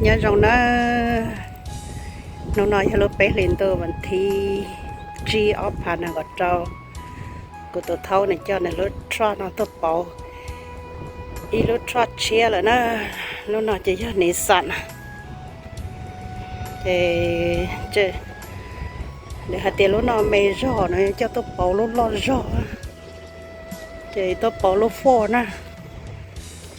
Nyob zoo na, hnub no yog lub peb hlis ntuj vas thib tsib ob phav nees nkaum rau. Kuv tus thaub nws coj nws lub truck no tuaj pauv ib lub truck tshiab lawm na. Lub no ces yog Nissan. Ces nws hais tias lub no me zog no coj tuaj pauv lub loj zog. Ces tuaj pauv lub Ford na.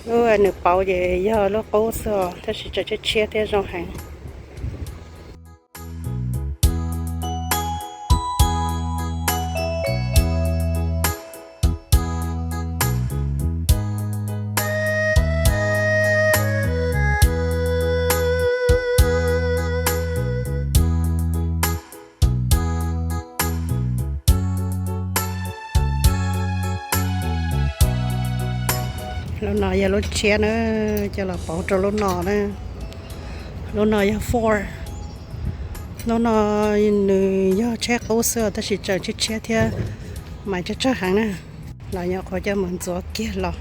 Lub nws pauv ces yog lub qub xwb os, tab sis tseem tshiab tshiab thiab zoo heev. Lub no yog lub tshiab na, coj los pauv rau lub no na. Lub no yog Ford. Lub no nws yog tsheb qub xwb tab sis tseem tshiab tshiab thiab, mas tsawg tsawg heev na. Los nyuam qhuav coj mus ntxuav kiag los.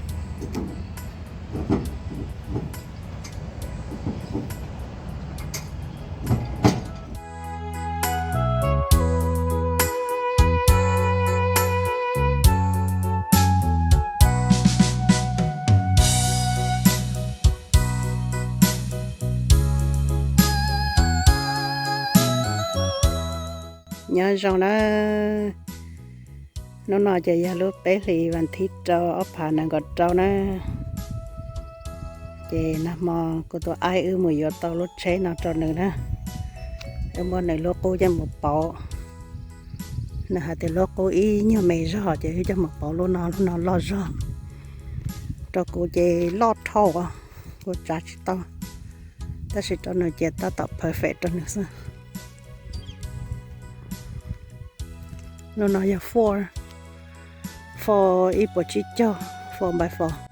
Nyob zoo na, hnub no ces yog lub peb hlis vas thib rau ob phav nees nkaum rau na. Ces nag hmo kuv tus aib wb mus yuav tau lub tsheb no rau nws na. Wb muab nws lub qub coj mus pauv. Nws hais tias lub qub ib nyuag me zog ces wb coj mus pauv lub no, lub no loj zog. Rau kuv ces loj dhau, kuv tsav tsis tau. Tab sis rau nws ces tab tom perfect rau nws xwb. Lub no yog Ford, Ford ib puas tsib caug, four by four.